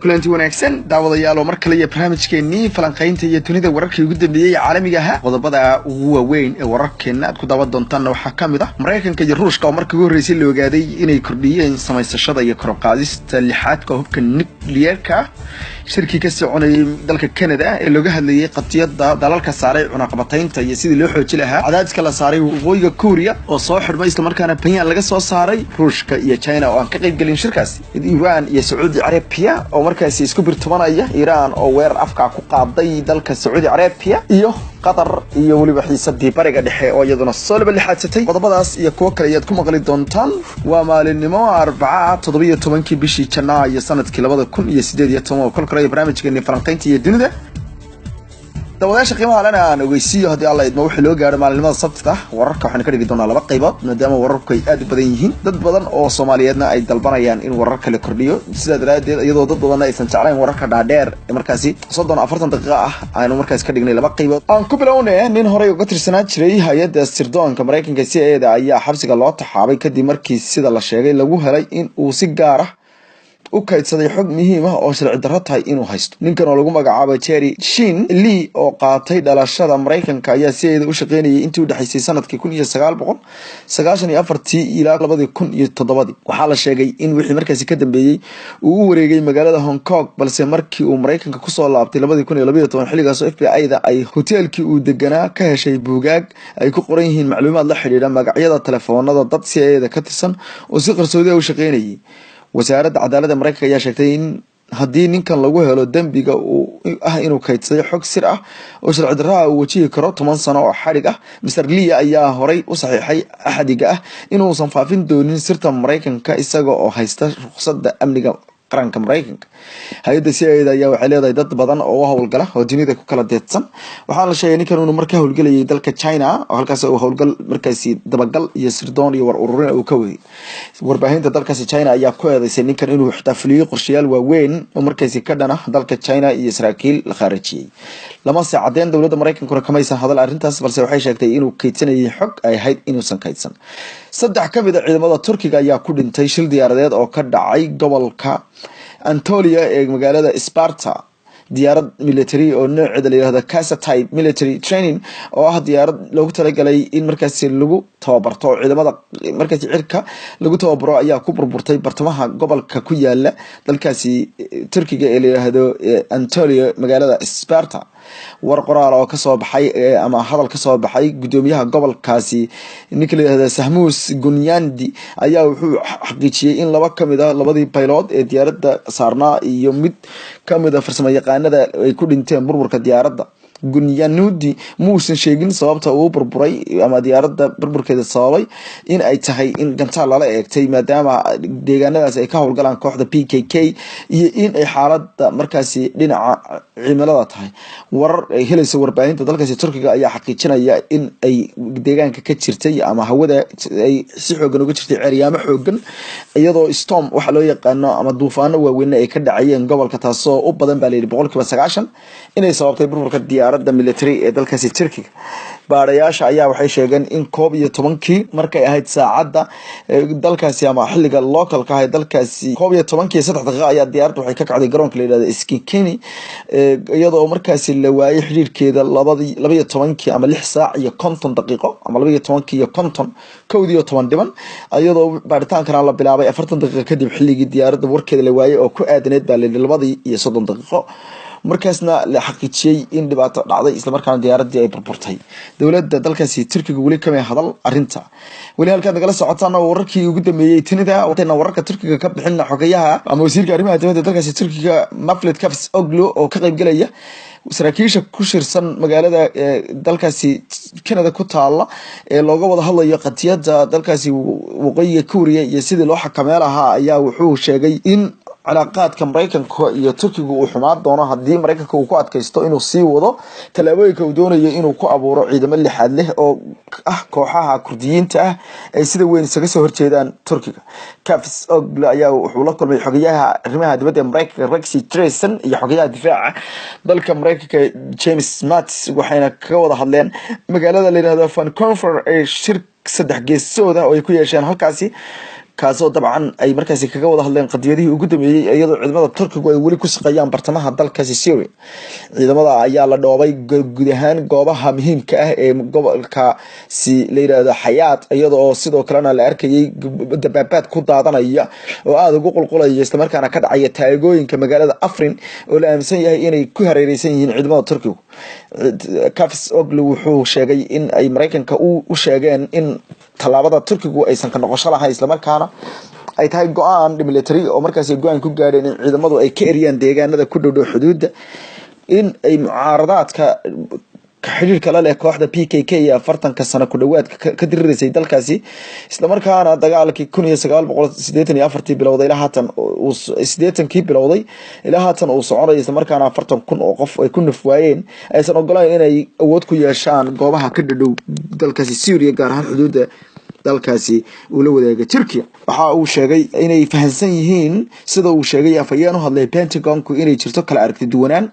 Kulanti wanaagsan, daawadayaal, oo mar kale iyo barnaamijkeenii falanqaynta iyo dunida, wararkii ugu dambeeyey caalamiga ahaa. Qodobada ugu waaweyn ee wararkeena aad ku daawan doontaanna waxaa ka mid ah Maraykanka iyo Ruushka oo markii ugu horreysay la ogaaday inay kordhiyeen samaysashada iyo kor u qaadista lixaadka hubka nuclearka, shirkii ka soconayay dalka Canada ee looga hadlayay qadiyada dalalka saaray cunaqabataynta iyo sidii loo xooji lahaa cadaadiska la saaray Waqooyiga Kuuriya oo soo xidhmay, islamarkaana bayaan laga soo saaray, Ruushka iyo China oo aan ka qayb gelin shirkaasi, Iran iyo Sacuudi Carabiya oo markaasi isku birtumanaya, Iran oo weerar afkaa ku qaaday dalka Sacuudi Carabiya, iyo Qatar iyo weliba xiisadii Bariga Dhexe oo iyaduna soo laba lixaadsatay. Qodobadaas iyo kuwo kale ayaad ku maqli doontaan. Waa maalinimo Arbaca, 17-kii bishii Janaayo sanadkii 2018, oo kol kale barnaamijkeeni falanqaynta iyo dunida. Daawadayaasha qiimaha lena, aan ogeysiiyo, haddii Alla idmo, wixii loo gaaro maalinimada Sabtida wararka waxaynu ka dhigi doonaa laba qaybood, maadaama wararku ay aad u badan yihiin, dad badan oo Soomaaliyeedna ay dalbanayaan in wararka la kordhiyo. Sidaa daraadeed, iyadoo dad badanna aysan jeclayn wararka dhaadheer ee markaasi 30, 40 daqiiqo ah, aynu markaasi ka dhignay laba qaybood. Aan ku bilowne, nin horey uga tirsanaan jiray hay-adda sirdoonka Maraykanka CIA da ayaa xabsiga loo taxaabay kadib markii, sida la sheegay, lagu helay in uu si gaar ah u kaydsaday xog muhiim ah oo sharci darro tahay inuu haysto. Ninkan oo lagu magacaabo Jerry Shin Lee oo qaatay dhalashada Maraykanka ayaa CIA da u shaqeynayay intii udhexaysay sanadkii 1994-tii ilaa 2007-dii. Waxaa la sheegay in wixii markaasi ka dambeeyey uu u wareegay magaalada Hong Kong, balse markii uu Maraykanka kusoo laabtay 2012, xilligaasoo FBI da ay hoteelkii uu deganaa ka heshay buugaag ay ku qoran yihiin macluumaad la xidhiidha magacyada telefoonada dad CIA da ka tirsan oo si qarsoodi ah u shaqeynayay. Wasaaradda Cadaaladda Maraykanka ayaa sheegtay in haddii ninkan lagu helo dembiga uu ah inuu kaydsaday xog sir ah oo sharci darraha, uu wajihi karo 10 sano oo xadhig ah. Mr Lee ayaa horay u saxiixay axdiga ah inuusan faafin doonin sirta Maraykanka, isaga oo haysta ruqsadda amniga qaranka Maraykanka. Hay-adda CIA da ayaa waxay leedahay dad badan oo u howlgala oo dunida ku kala deedsan. Waxaana la sheegay ninkan inuu marka howlgelayay dalka China, oo halkaas uu howlgal markaasi dabagal iyo sirdoon iyo war ururin uu ka waday. Warbaahinta dalkaasi China ayaa ku eedeysay ninkan inuu xitaa fuliyey qorshayaal waaweyn oo markaasi ka dhan ah dalka China iyo saraakiil la khaarijiyey. Lamase cadeen, dowladda Maraykankuna kamaysan hadal arrintaas, balse waxay sheegtay inuu kaydsanayay xog ay ahayd inuusan kaydsan. Saddex ka mid a ciidamada Turkiga ayaa ku dhintay shil diyaaradeed oo ka dhacay gobolka Anatolia ee magaalada Sparta. Diyaarad military oo nooceeda la yihahdo Casa type military training, oo ah diyaarad loogu talagalay in markaasi lagu tababarto oo ciidamada markaasi cirka lagu tababaro, ayaa ku burburtay bartamaha gobolka ku yaala dalkaasi Turkiga ee la yihahdo Anatolia, magaalada Sparta. War qoraal oo kasoo baxay ama hadal kasoo baxay gudoomiyaha gobolkaasi, ninka la yihahda Sahmus Gunyandi, ayaa wuxuu xaqiijiyey in laba kamid a labadii pilot ee diyaaradda saarnaa iyo mid kamid a farsamo yaqaanada ay ku dhinteen burburka diyaaradda. Gunyanudi muusan sheegin sababta uu burburay ama diyaaradda burburkeeda sababay in ay tahay in gantaal lala eegtay, maadaama deegaanadaas ay ka howlgalaan kooxda PKK, iyo in ay xaaladda markaasi dhinaca cimilada tahay. Warar ay helaysa warbaahinta dalkaasi Turkiga ayaa xaqiijinaya in ay deegaanka ka jirtay ama hawada ay si xoogan uga jirtay ceeryaamo xoogan, iyadoo storm waxa loo yaqaano ama duufaano waaweyn ay ka dhacayeen gobolka, taasoo u badan baa layidhi 90% inay sababtay burburka diyaaradda military ee dalkaasi Turkiga. Baarayaasha ayaa waxay sheegeen in 11-kii markay ahayd saacadda dalkaasi ama xilliga localka ah ee dalkaasi, 11-kii 3 daqiiqa, ayaa diyaaradda waxay ka kacday garoonka la yihahdo Iskikeni, iyadoo markaasi la waayay xiriirkeeda labadii 12-kii ama 6 saac iyo 50 daqiiqo ama 12-kii iyo 50, 1-dii iyo 10 dhiban, iyadoo baaritaankana la bilaabay 40 daqiiqo kadib xilligii diyaaradda warkeeda la waayay, oo ku aadaneed baa layidhi 2-dii iyo 30 daqiiqo, markaasna la xaqiijiyey in dhibaato dhacday, islamarkaana diyaaradii ay burburtay. Dowladda dalkaasi Turkiga weli kamay hadal arrinta. Weli halkaad nagala socotaan oo wararkii ugu dambeeyey tinida intayna wararka Turkiga ka bixin, xogayaha ama wasiirka arrimaha dibadda dalkaasi Turkiga, Mevlut Cavusoglu, oo ka qaybgelaya saraakiisha ku shirsan magaalada dalkaasi Canada ku taala ee looga wada hadlayo qadiyada dalkaasi Waqooyiga Kuuriya iyo sidii loo xakamee lahaa, ayaa wuxuu sheegay in cilaaqaadka Maraykanka iyo Turkiga uu xumaan doono haddii Maraykanka uu ku adkaysto inuu sii wado tallaabooyinka uu doonayo inuu ku abuuro ciidamo lixaad leh oo ah kooxaha Kurdiyiinta ah ay sida weyn isaga soo horjeedaan Turkiga. Cavusoglu ayaa wuxuu la kulmay xogayaha arrimaha dibadda ee Maraykanka, Rex Tillerson, iyo xogayaha difaaca dalka Maraykanka, James Mattis, waxayna kaga wada hadleen magaalada la yihahdo Vancouver ee shir saddex geesooda oo ay ku yeesheen halkaasi. Kaasoo dabcan ay markaasi kaga wada hadleen qadiyadihii ugu dambeeyey, iyadoo ciidamada Turkigu ay weli ku shaqeeyaan bartamaha dalkaasi Syria. Ciidamada ayaa la dhoobay guud ahaan goobaha muhiimka ah ee gobolkaasi la yiraahdo Xayaat, iyadoo sidoo kalena la arkayay dabaabaad ku daadanaya oo aada ugu qulqulaya, islamarkaana ka dhacaya taagooyinka magaalada Afrin oo la aaminsan yahay inay ku hareereysan yihiin ciidamada Turkigu. Cavusoglu wuxuu sheegay in ay Mareykanka u sheegeen in tallaabada Turkigu aysan ka noqosho lahayn, islamarkaana ay tahay go-aan military oo markaasi go-aan ku gaadheen in ciidamadu ay ka eriyaan deegaanada ku dhow dhow xuduudda, in ay mucaaradaadka xiriirka la leh kooxda PKK ee 40-ka sano ku dhawaad ka diriraysay dalkaasi, islamarkaana dagaalkii 1984-tii bilowday ilaa haatan, 80-kii bilowday ilaa haatan uu soconayo, islamarkaana 40,000 oo qof ay ku naf waayeen, aysan ogolayn inay awood ku yeeshaan goobaha ka dhadhow dalkaasi Syria, gaar ahaan xuduudda dalkaasi uu la wadaaga Turkiya. Waxa uu sheegay inay fahansan yihiin, sida uu sheegay afhayeen u hadlay Pentagonku, inay jirto kala aragti duwanaan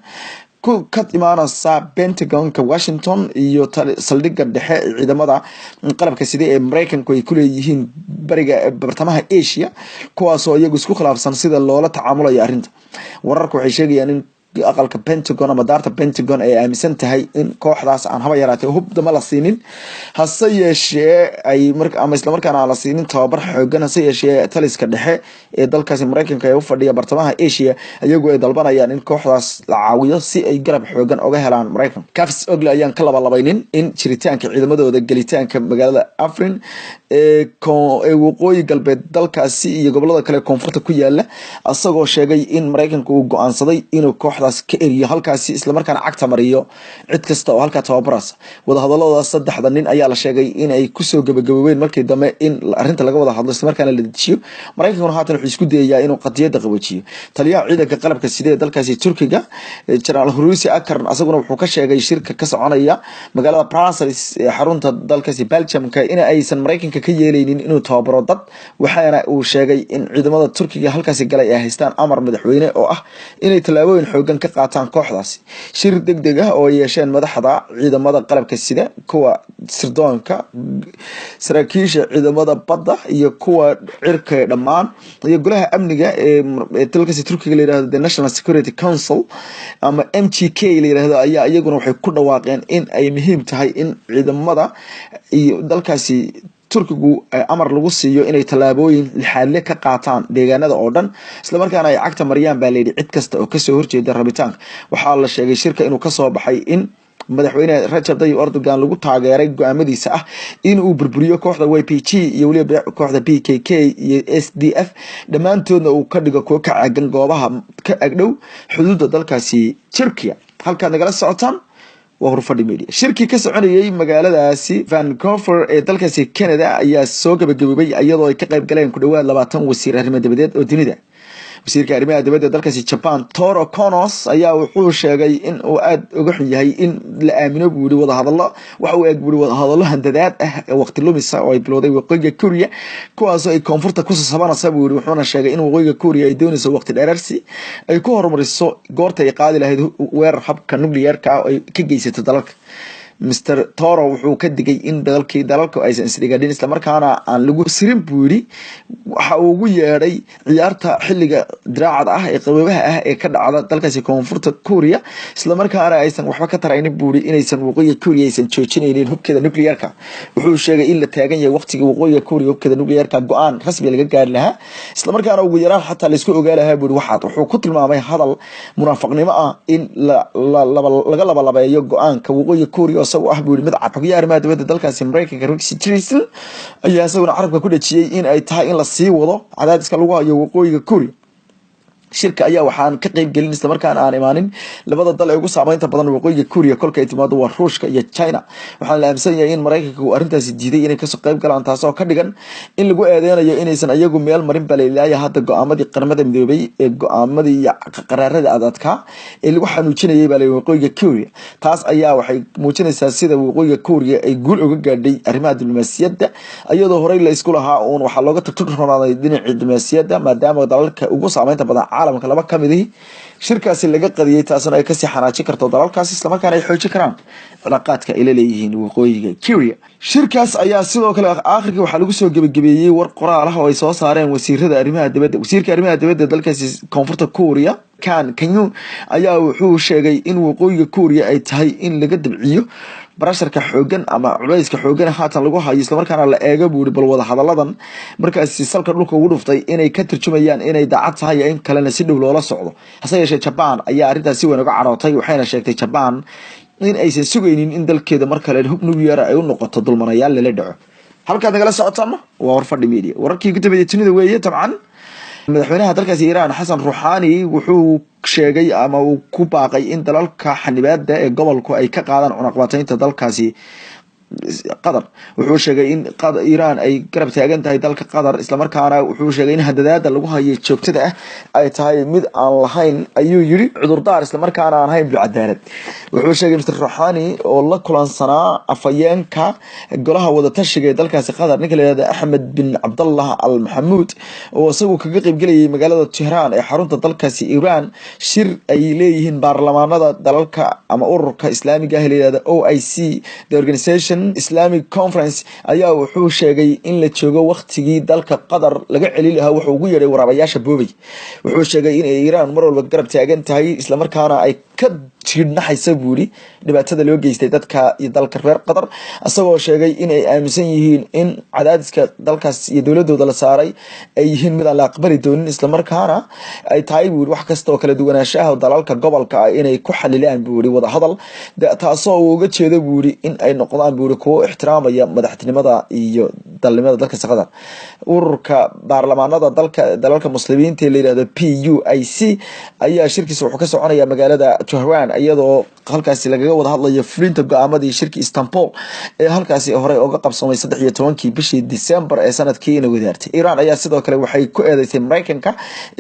ka imaanaysa Pentagonka Washington iyo saldhigga dhexe ciidamada qalabka sida ee Mareykanku ay kuleeyihiin bariga bartamaha Asia, kuwaasoo iyagu isku khilaafsan sida loola tacaamulayo arrinta. Wararku waxay sheegayaan in aqalka Pentagon ama daarta Pentagon ay aaminsan tahay in kooxdaas aan haba yaraatee hub dama la siinin, hase yeeshee ay ama islamarkaana aan la siinin tababar xoogan. Hase yeeshee taliska dhexe ee dalkaasi Mareykanka ee u fadhiya bartamaha Asia iyagu ay dalbanayaan in kooxdaas la caawiyo si ay garab xoogan oga helaan Mareykanka. Cavusoglu ayaan ka labalabaynin in jiritaanka ciidamadooda gelitaanka magaalada Afrin ee waqooyi galbeed dalkaasi iyo gobolada kale koonfurta ku yaala, isagoo sheegay in Mareykanka uu go-aansaday inuu kooxdaas ka eriyo halkaasi, islamarkaana cagta mariyo cid kasta oo halkaa tababaraysa. Wadahadalada saddexda nin ayaa la sheegay in ay kusoo gabagaboobeen markii dambe in arrinta laga wada hadlo, islamarkaana la dejiyo. Mareykankuna haatan wuxuu isku dayayaa inuu qadiyadda qaboojiyo. Taliyaha ciidanka qalabka sida ee dalkaasi Turkiga, Generaal Hulusi Akar, asaguna wuxuu ka sheegay shirka ka soconaya magaalada Brussels ee xarunta dalkaasi Belgiumka in aysan Mareykanka ka yeeleynin inuu tababaro dad, waxaana uu sheegay in ciidamada Turkiga halkaasi galay ay haystaan amar madaxweyne oo ah inay tallaabooyin xoogan ka qaataan kooxdaasi. Shir deg deg ah oo ay yeesheen madaxda ciidamada qalabka sida, kuwa sirdoonka, saraakiisha ciidamada badda iyo kuwa cirka dhammaan, iyo golaha amniga ee dalkaasi Turkiga la yirahdo the National Security Council ama MTK la yirahdo, ayaa iyaguna waxay ku dhawaaqeen in ay muhiim tahay in ciidamada iyo dalkaasi Turkigu amar lagu siiyo inay tallaabooyin lixaadle ka qaataan deegaanada oo dhan, islamarkaana ay cagta mariyaan, baa layidhi, cid kasta oo kasoo horjeeda rabitaanka. Waxaa la sheegay shirka inuu kasoo baxay in madaxweyne Rajab Tayyip Erdogan lagu taageeray go-aamadiisa ah in uu burburiyo kooxda YPG iyo weliba kooxda PKK iyo SDF, dhammaantoodna uu ka dhigo kuwo ka caagan goobaha ka agdhow xuduudda dalkaasi Turkiya. Halkaad nagala socotaan waa Horfadhi Media. Shirkii ka soconayay magaaladaasi Vancouver ee dalkaasi Canada ayaa soo gabagaboobay, iyadoo ay ka qayb galeen ku dhawaad 20 wasiir arrimo dibadeed oo dunida. Wasiirka arrimaha dibadda dalkaasi Japan, Taro Kono, ayaa wuxuu sheegay in uu aada uga xun yahay in la aamino, buu yihi, wadahadallo waxa uu eeg, buu yihi, wadahadallo handadaad ah ee waqti lumisa oo ay bilowday Waqooyiga Korea, kuwaasoo ay koonfurta ku sasabanaysa, buu yihi. Wuxuuna sheegay in Waqooyiga Korea ay doonayso waqti dheerarsi ay ku horumariso goorta ay qaadi lahayd weerar habka nuclearka ah oo ay ka geysato dalalka. Mr Toro wuxuu ka digay in dalkii dalalku aysan isdhigadhin, islamarkaana aan lagu sirin, buu yidhi, waxa uu ugu yeedhay ciyaarta xilliga diraacada ah ee qaboobaha ah ee ka dhacda dalkaasi Koonfurta Korea, islamarkaana aysan waxba ka taraynin, buu yidhi, inaysan Waqooyiga Korea aysan joojinaynin hubkeeda nuclearka. Wuxuu sheegay in la taagan yahay waqtigii Waqooyiga Korea hubkeeda nuclearka go-aan rasmi laga gaari lahaa, islamarkaana ugu yaraan xataa laisku ogaa lahaa, buu yidhi. Waxaad wuxuu ku tilmaamay hadal munaafaqnimo ah in laga labalabeeyo go-aanka Waqooyiga Korea, isagoo ah, buu yidhi, mid cad. Xogayaha arrimaha dibadda dalkaasi Mareykanka, Rex Tillerson, ayaa isaguna carabka ku dhajiyey in ay tahay in la sii wado cadaadiska lagu hayo Waqooyiga Korea. Shirka ayaa waxaan ka qeyb gelin, islamarkaana aan imaanin, labada dal ee ugu saameynta badan Waqooyiga Korea kolka ay timaado, waa Ruushka iyo China. Waxaana la aaminsan yahay in Mareykanka uu arrintaasi diiday inay kasoo qeyb galaan, taasoo ka dhigan in lagu eedeynayo inaysan iyagu meel marin baleelaaya hadda go-aamadii Qaramada Midoobay ee go-aamadii iyo qaraaradii adadkaa ee lagu xanuujinayay, baa la Waqooyiga Korea. Taas ayaa waxay muujinaysaa sida Waqooyiga Korea ay guul uga gaadhay arrimaha diblomaasiyadda, iyadoo horey la isku lahaa uun waxaa looga tagturnaaday dhinacii diblomaasiyadda, maadaama dalalka ugu saameynta badan caalamka Caalamka laba ka midihi shirkaasi laga qadiyey, taasna ay kasii xanaajin karto dalalkaasi, islamarkaana ay xoojin karaan cilaaqaadka ay la leeyihiin Waqooyiga Kuuriya. Shirkaas ayaa sidoo kale aakhirkii waxaa lagu soo gebagabeeyey war qoraal ah oo ay soo saareen wasiirada arrimaha dibadda. Wasiirka arrimaha dibadda dalkaasi Koonfurta Kuuriya, Kan Kanyun, ayaa wuxuu sheegay in Waqooyiga Kuuriya ay tahay in laga dabciyo pressureka xoogan ama culayska xoogan haatan lagu hayo, islamarkaana la eego, buu yiri, bal wada hadalladan markaasi salka dhulka ugu dhuftay inay ka turjumayaan inay daacad tahay iyo in kalena si dhow loola socdo. Hase yeeshee, Jaban ayaa arrintaas si weyn uga carootay, waxayna sheegtay Jaban in aysan sugaynin in dalkeeda mar kale hub nuclear ay u noqoto dulmanayaal lala dhaco. Halkaad nagala socotaana waa Warfadhi Media. Wararkii ugu dambeeyay dunida weeye. Dabcan, madaxweynaha dalkaasi Iiraan, Xasan Ruuxaani, wuxuu sheegay ama uu ku baaqay in dalalka xanibaada ee gobolku ay ka qaadaan cunaqabataynta dalkaasi Qatar. Wuxuu sheegay in Iiraan ay garab taagan tahay dalka Qatar, islamarkaana wuxuu sheegay in handadaada lagu hayo joogtada ah ay tahay mid aan lahayn, ayuu yiri, cudurdaar, islamarkaana aan ahayn bilcadaalad. Wuxuu sheegay Mr Ruuxaani oo la kulansanaa afhayeenka golaha wadatashiga ee dalkaasi Qatar, ninka la yihahdo Axmed bin Cabdallah Al Maxamuud, oo isagu kaga qeybgelayay magaalada Tehran ee xarunta dalkaasi Iiraan shir ay leeyihiin baarlamaanada dalalka ama ururka Islaamiga ah ee la yihahdo OIC, the Organization Islamic Conference, ayaa wuxuu sheegay in la joogo waqtigii dalka Qatar laga celi lahaa wuxuu ugu yeedhay waraabayaasha boobay. Wuxuu sheegay in Iiraan mar walba garab taagan tahay, islamarkaana ay ka jiidhnaxaysa, buu yiri, dhibaatada loo geystay dadka iyo dalka reer Qatar, isagoo sheegay in ay aaminsan yihiin in cadaadiska dalkaas iyo dowladooda la saaray ay yihiin mid aan la aqbali doonin, islamarkaana ay tahay, buu yiri, wax kasta oo kala duwanaanshaha dalalka gobolka ah inay ku xalilaan, buu yiri, wada hadal, taasoo uu uga jeedo, buu yiri, in ay noqdaan, buu yiri, kuwo ixtiraamaya madaxtinimada iyo dalnimada dalka Qatar. Ururka baarlamaanada dalka dalalka Muslimiinta ee la yihahdo PUIC ayaa shirkiisa wuxuu ka soconaya magaalada Tehran, iyadoo halkaasi lagaga wada hadlayo fulinta go-aamadii shirki Istanbul ee halkaasi horey oga qabsamay 13-kii bishii December ee sanadkii ina wadaartay. Iran ayaa sidoo kale waxay ku eedeysay Mareykanka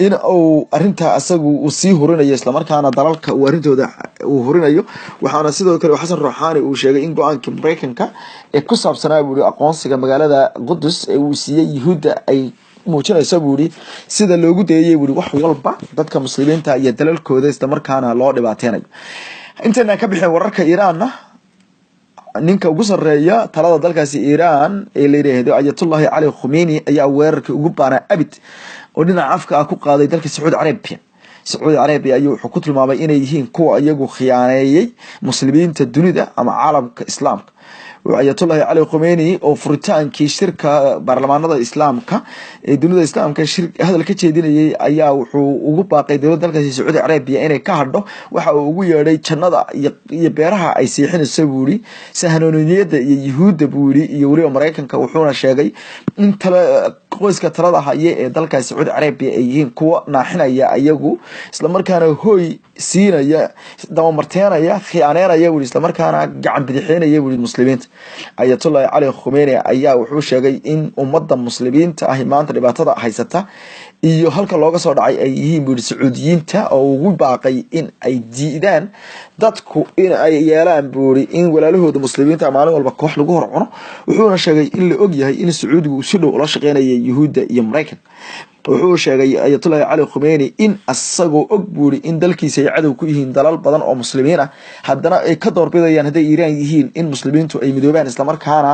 in uu arintaa asagu uu sii hurinayo, islamarkaana dalalka uu arrintooda uu hurinayo. Waxaana sidoo kale Xasan Ruuxaani uu sheegay in go-aankii Mareykanka ee ku saabsanaa, buu yiri, aqoonsiga magaalada Qudus ee uu siiyey Yuhuudda ay muujinayso, buu yiri, sida loogu dayayay, buu yiri, wax walba dadka Muslimiinta iyo dalalkooda, islamarkaana loo dhibaateynayo. Intaynaan ka bixin wararka Iiraanna, ninka ugu sareeya talada dalkaasi Iiraan ee la yidhaahdo Ayatullahi Cali Khumeyni ayaa weerarkii ugu baanaa abid oo dhinaca afka ah ku qaaday dalka Sacuudi Carabiya. Sacuudi Carabiya ayuu wuxuu ku tilmaamay inay yihiin kuwa iyagu khiyaaneeyey Muslimiinta dunida ama caalamka Islaamka. Ayatullahi Cali Khumeyni oo furitaankii shirka baarlamaanada Islaamka ee dunida Islaamka shir hadal ka jeedinayay ayaa wuxuu ugu baaqay dowladda dalkaasi Sacuudi Carabiya inay ka hadho waxa uu ugu yeedhay jannada iyo beeraha ay siixinayso, buu yiri, sahanooniyadda iyo Yuhuudda, buu yiri, iyo weliba Mareykanka. Wuxuuna sheegay in tala qoyska talada haya ee dalkaasi Sacuudi Carabiya ay yihiin kuwo naaxinaya iyagu, islamarkaana hooy siinaya, dabamarteenaya, khiyaaneynaya, buu yiri, islamarkaana gacan bidixeynaya, buu yiri, Muslimiinta. Ayatullahi Cali Khumeyni ayaa wuxuu sheegay in ummadda Muslimiinta ahi maanta dhibaatada haysata iyo halka looga soo dhacay ay yihiin, buu yiri, Sacuudiyiinta, oo ugu baaqay in ay diidaan dadku in ay yeelaan, buu yiri, in walaalahooda Muslimiinta maalin walba koox lagu hor cuno. Wuxuuna sheegay in la og yahay in Sacuudigu uu si dhow ula shaqeynaya Yuhuudda iyo Maraykanka. Wuxuu sheegay Ayatullahi Cali Khumeyni in asagoo og, buu yiri, in dalkiisa ay cadow ku yihiin dalal badan oo Muslimiin ah, haddana ay ka doorbidayaan hadday Iiraan yihiin in Muslimiintu ay midoobaan, islamarkaana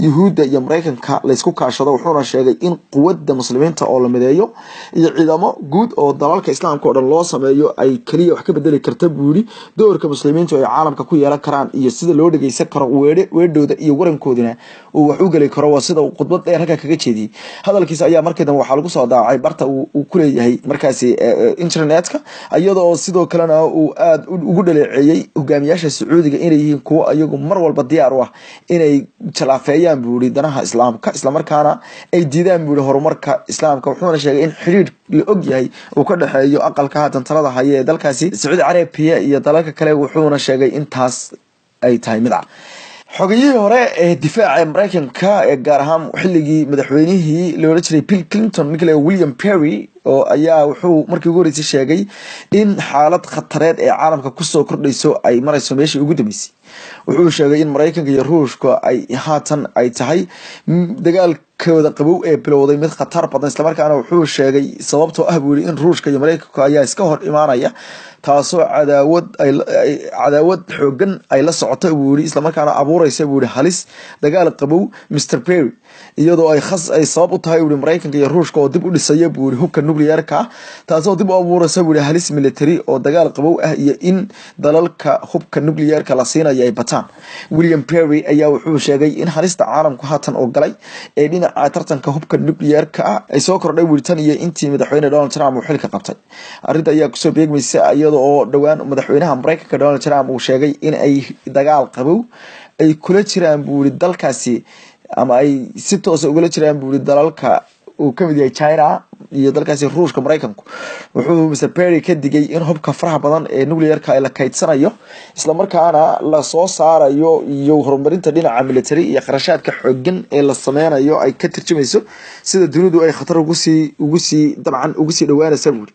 Yuhuudda iyo Maraykanka laysku kaashado. Wuxuuna sheegay in quwadda Muslimiinta oo la mideeyo iyo ciidamo guud oo dalalka Islaamka oo dhan loo sameeyo ay keliya wax ka bedeli karta, buu yiri, doorka Muslimiintu ay caalamka ku yeelan karaan iyo sida loo dhegeysan karo weedhooda iyo warankooduna uu wax u geli karo. Waa sida uu khudbad dheer halkaa kaga jeediyey. Hadalkiisa ayaa markii dambe waxaa lagu soo daawacay barta uu ku leeyahay markaasi internetka, iyadoo sidoo kalena uu aada ugu dhaleeceeyey hogaamiyaasha Sacuudiga inay yihiin kuwo iyagu mar walba diyaar u ah inay jalaafeeyaan, buu yiri, danaha Islaamka, islamarkaana ay diidaan, buu yiri, horumarka Islaamka. Wuxuuna sheegay in xiriir la og yahay uu ka dhexeeyo aqalka haatan talada haya ee dalkaasi Sacuudi Carabiya iyo dalalka kale, wuxuuna sheegay in taas ay tahay mid cad. Xogayihii hore ee difaaca Mareykanka ee gaar ahaan xilligii madaxweynihii loola jiray Bill Clinton, ninka la William Perry oo ayaa wuxuu markii ugu horreysay sheegay in xaalad khatareed ee caalamka kusoo kordhayso ay marayso meeshii ugu dambeysay. Wuxuu sheegay in Maraykanka iyo Ruushka ay haatan ay tahay dagaalkooda qabow ee bilowday mid khatar badan, islamarkaana wuxuu sheegay sababtoo ah buu yidhi in Ruushka iyo Maraykanka ayaa iska hor imaanaya, taasoo cadaawad xoogan ay la socota buu yidhi, islamarkaana abuureysa buu yidhi halis dagaal qabow. Mr Perry iyadoo ay khas ay sabab u tahay buu yidhi Maraykanka iyo Ruushka oo dib u dhisaya buu yidhi hubka nuclearka, taasoo dib u abuureysa buu yidhi halis military oo dagaal qabow ah iyo in dalalka hubka nuclearka la siinayo ay bataan. William Perry ayaa wuxuu sheegay in halista caalamku haatan oo galay ee dhinaca tartanka hubka nuclearka ah ay soo kordhay buu yidhi tan iyo intii madaxweyne Donald Trump uu xilka qabtay. Arrinta ayaa kusoo beegmaysa iyada oo dhowaan madaxweynaha Maraykanka Donald Trump uu sheegay in ay dagaal qabow ay kula jiraan buu yidhi dalkaasi, ama ay si toosa ugula jiraan buu yidhi dalalka uu kamid yahay China iyo dalkaasi Ruushka. Maraykanku wuxuu Mr Perry ka digay in hubka faraha badan ee nuclearka la kaydsanayo, islamarkaana lasoo saarayo, iyo horumarinta dhinaca military iyo kharashaadka xoogan ee la sameynayo ay ka tarjumayso sida dunidu ay khatar ugusii dabcan ugu sii dhawaanaysa buuri.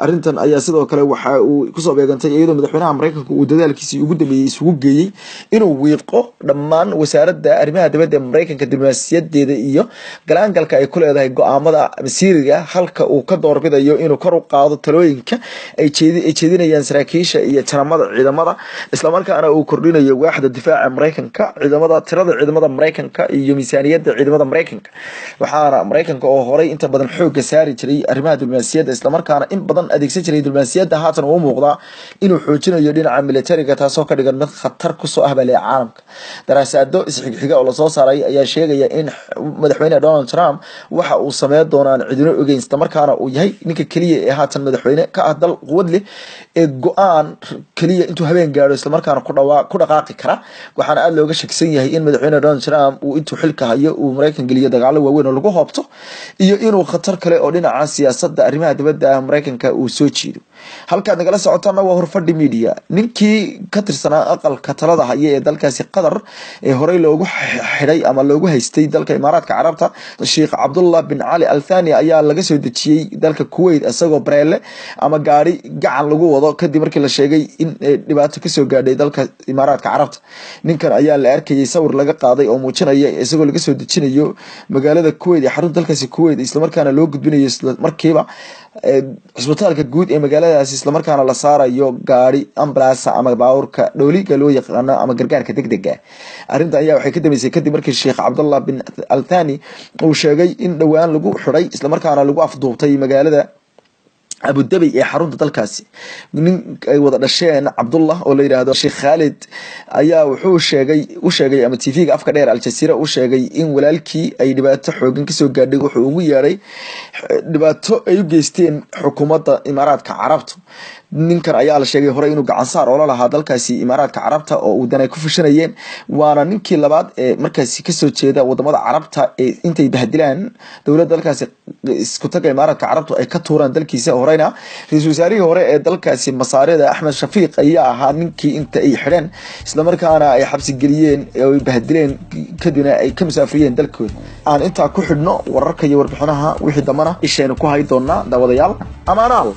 Arrintan ayaa sidoo kale waxa uu kusoo beegantay iyadoo madaxweynaha Maraykanka uu dadaalkiisii ugu dambeeyey isugu geeyey inuu wiiqo dhammaan wasaaradda arrimaha dibadda ee Maraykanka, diblomaasiyadeeda iyo galaangalka ay ku leedahay go-aamada masiiriga, halka uu ka doorbidayo inuu kor u qaado talooyinka ay jeedinayaan saraakiisha iyo jaramada ciidamada, islamarkaana uu kordhinayo waaxda difaaca Maraykanka, ciidamada, tirada ciidamada Maraykanka iyo miisaaniyadda ciidamada Maraykanka. Waxaana Maraykanka oo horay inta badan xoogga saari jiray arrimaha diblomaasiyadda, islamarkaana in badan adeegsan jiray diblomaasiyadda, haatan uu muuqdaa inuu xoojinayo dhinaca militariga, taasoo ka dhigan mid khatar kusoo ah bale caalamka. Daraasaado isxigxiga oo lasoo saaray ayaa sheegaya in madaxweyne Donald Trump waxa uu sameyn doonaan cidino ogeyn, islamarkaana uu yahay ninka keliya ee haatan madaxweyne ka ah dal quwad leh ee go-aan keliya intuu habeen gaadho islamarkaana ku dhaqaaqi kara. Waxaana aada looga shakisan yahay in madaxweyne Donald Trump uu intuu xilka hayo uu Maraykan geliyo dagaalo waaweyn oo lagu hoobto, iyo inuu khatar kale oo dhinaca siyaasadda arrimaha dibadda ah Maraykanka uu soo jiido. Halkaad nagala socotaana waa Horfadhi Media. Ninkii ka tirsanaa aqalka talada haya ee dalkaasi Qatar ee horey loogu xidhay ama loogu haystay dalka Imaaraadka Carabta, Sheekh Cabdullah bin Cali Al Thani, ayaa laga soo dejiyey dalka Kuwait isagoo bareele ama gaari gacan lagu wado, kadib markii la sheegay in dhibaato kasoo gaadhay dalka Imaaraadka Carabta. Ninkan ayaa la arkayay sawir laga qaaday oo muujinaya isagoo laga soo dejinayo magaalada Kuwait ee xarunta dalkaasi Kuwait, islamarkaana loo gudbinayo isla markiiba cisbitaalka guud ee magaaladaasi, islamarkaana la saarayo gaari ambulance ama baabuurka dhooliga loo yaqaano ama gargaarka degdega. Arrinta ayaa waxay ka dambeysay kadib markii Sheekh Cabdullah bin Al Thani uu sheegay in dhowaan lagu xidhay islamarkaana lagu afduubtay magaalada Abudabi ee xarunta dalkaasi. Nin ay wada dhasheen Cabdullah oo la yidhaahdo Sheekh Khaalid ayaa wuxuu sheegay u sheegay ama TV-ga afka dheer Aljazeera u sheegay in walaalkii ay dhibaato xoogan kasoo gaadhay, wuxuu ugu yeedhay dhibaato ay u geysteen xukuumadda Imaaraadka Carabta. Ninkan ayaa la sheegay horey inuu gacansaar oola lahaa dalkaasi Imaaraadka Carabta oo uu dan ay ku fushanayeen, waana ninkii labaad ee markaasi kasoo jeeda wadamada Carabta ee intay bahdilaan dowladda dalkaasi isku taga Imaaraadka Carabtu ay ka tuuraan dalkiisa. Horeyna ra-iisul wasaarihii hore ee dalkaasi Masaarida Axmed Shafiiq ayaa ahaa ninkii inta ay xidheen islamarkaana ay xabsi geliyeen oo ay bahdileen, kadibna ay ka musaafriyeen dalkooda. Aan intaa ku xidhno wararka iyo warbixinaha, wixii dambana ishaynu ku hay doonaa daawadayaal. Amaanaal.